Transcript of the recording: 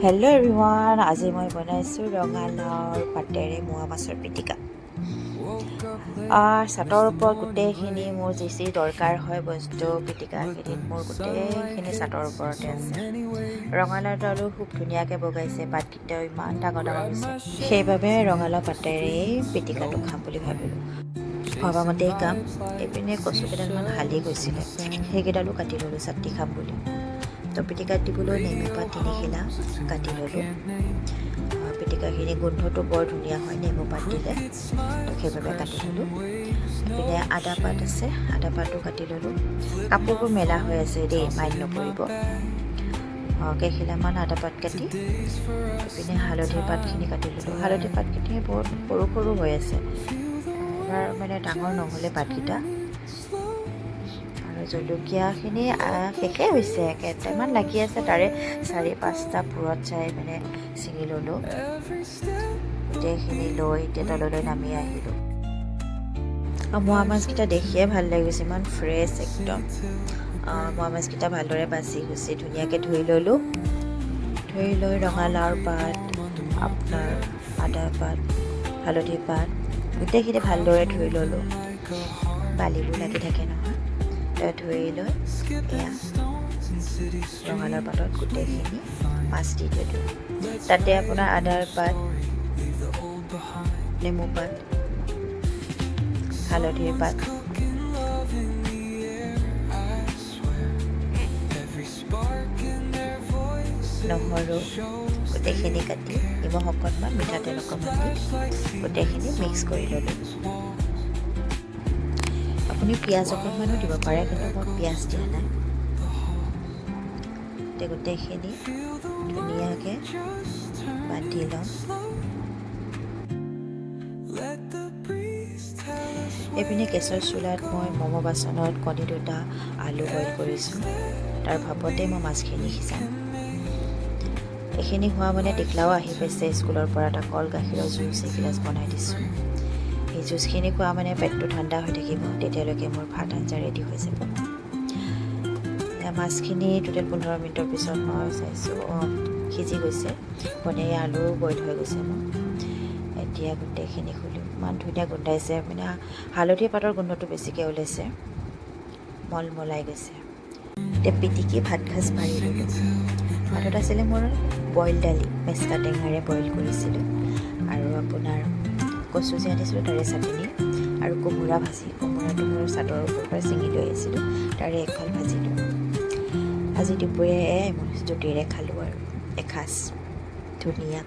Hello' everyone, আজি মই বনাইছোঁ ৰঙালাওৰ পাতেৰে মোৱা মাছৰ পিটিকা। চাটৰ ওপৰত গোটেইখিনি মোৰ যি যি দৰকাৰ হয় বস্তু পিটিকাখিনিত, মোৰ গোটেইখিনি চাটৰ ওপৰতে আছে। ৰঙালাও ডালো খুব ধুনীয়াকৈ বগাইছে, পাতকেইটাও ইমান ডাঙৰ ডাঙৰ হৈছে। সেইবাবে ৰঙালাও পাতেৰেই পিটিকাটো খাম বুলি ভাবিলোঁ। ভবামতেই কাম। এইপিনে কচু কেইডালমান হালি গৈছিলে, সেইকেইডালো কাটি ল'লোঁ চাটনি খাম বুলি। তো পিটিকাত দিবলৈ নেমু পাত তিনিখিলা কাটি ল'লোঁ। পিটিকাখিনি গোন্ধটো বৰ ধুনীয়া হয় নেমু পাত দিলে, তো সেইবাবে কাটি ল'লোঁ। ইপিনে আদা পাত আছে, আদা পাতো কাটি ল'লোঁ। কাপোৰবোৰ মেলা হৈ আছে দেই, মাইণ্ড নকৰিব। কেইখিলামান আদা পাত কাটি ইপিনে হালধিৰ পাতখিনি কাটি ল'লোঁ। হালধি পাতখিনি বহুত সৰু সৰু হৈ আছে এবাৰ, মানে ডাঙৰ নহ'লে পাতকেইটা। আৰু জলকীয়াখিনি শেষেই হৈছে, কেইটামান লাগি আছে। তাৰে চাৰি পাঁচটা পূৰত চাই মানে ছিঙি ল'লোঁ। গোটেইখিনি লৈ এতিয়া তললৈ নামি আহিলোঁ। আৰু মোৱা মাছকেইটা দেখিয়ে ভাল লাগিছে, ইমান ফ্ৰেছ একদম। মোৱা মাছকেইটা ভালদৰে বাছি কুচি ধুনীয়াকৈ ধুই ল'লোঁ। ধুই লৈ ৰঙালাওৰ পাত, আপোনাৰ আদা পাত, হালধি পাত গোটেইখিনি ভালদৰে ধুই ল'লোঁ। বালিবোৰ লাগি থাকে নহয়। ধুই লৈ এয়া ৰঙালাওৰ পাতত গোটেইখিনি মাছ দি দিলোঁ। তাতে আপোনাৰ আদাৰ পাত, নেমু পাত, হালধিৰ পাত, নহৰু গোটেইখিনি কাটি, নিমখ অকণমান, মিঠাতেল অকণমান দি গোটেইখিনি মিক্স কৰি ল'লোঁ। আপুনি পিঁয়াজ অকণমানো দিব পাৰে, কিন্তু মই পিঁয়াজ দিয়া নাই। এতিয়া গোটেইখিনি ধুনীয়াকৈ বান্ধি ল'ম। Let the breeze tell us এইপিনে গেছৰ চুলাত মই ম'ম' বাচনত কণী দুটা, আলু বইল কৰিছোঁ। তাৰ ভাপতে মই মাছখিনি সিজাম। এইখিনি হোৱা মানে টিকলাও আহি পাইছে স্কুলৰ পৰা। তাক কল গাখীৰৰ জুচ এগিলাচ বনাই দিছোঁ। সেই জুচখিনি খোৱা মানে পেটটো ঠাণ্ডা হৈ থাকিব। তেতিয়ালৈকে মোৰ ভাত আঞ্জা ৰেডি হৈ যাব। এয়া মাছখিনি টোটেল 15 মিনিটৰ পিছত মই চাইছোঁ, অঁ, সিজি গৈছে। কণী আলুও বইল হৈ গৈছে মোৰ। এতিয়া গোটেইখিনি খুলি ইমান ধুনীয়া গোন্ধাইছে, মানে হালধি পাতৰ গোন্ধটো বেছিকৈ ওলাইছে, মলমলাই গৈছে। এতিয়া পিটিকি ভাত সাজ পাৰি ল'লোঁ। ভাতত আছিলে মোৰ বইল দালি, মেচকা টেঙাৰে বইল কৰিছিলোঁ আৰু আপোনাৰ কচু যে আনিছিলোঁ তাৰে চাটনি আৰু কোমোৰা ভাজি। কোমোৰাটো মোৰ চাদৰ ওপৰৰ পৰা ছিঙি লৈ আহিছিলোঁ, তাৰে একফাল ভাজিলোঁ। আজি দুপৰীয়া এয়াই মই জুতিৰে খালোঁ আৰু এসাঁজ ধুনীয়া।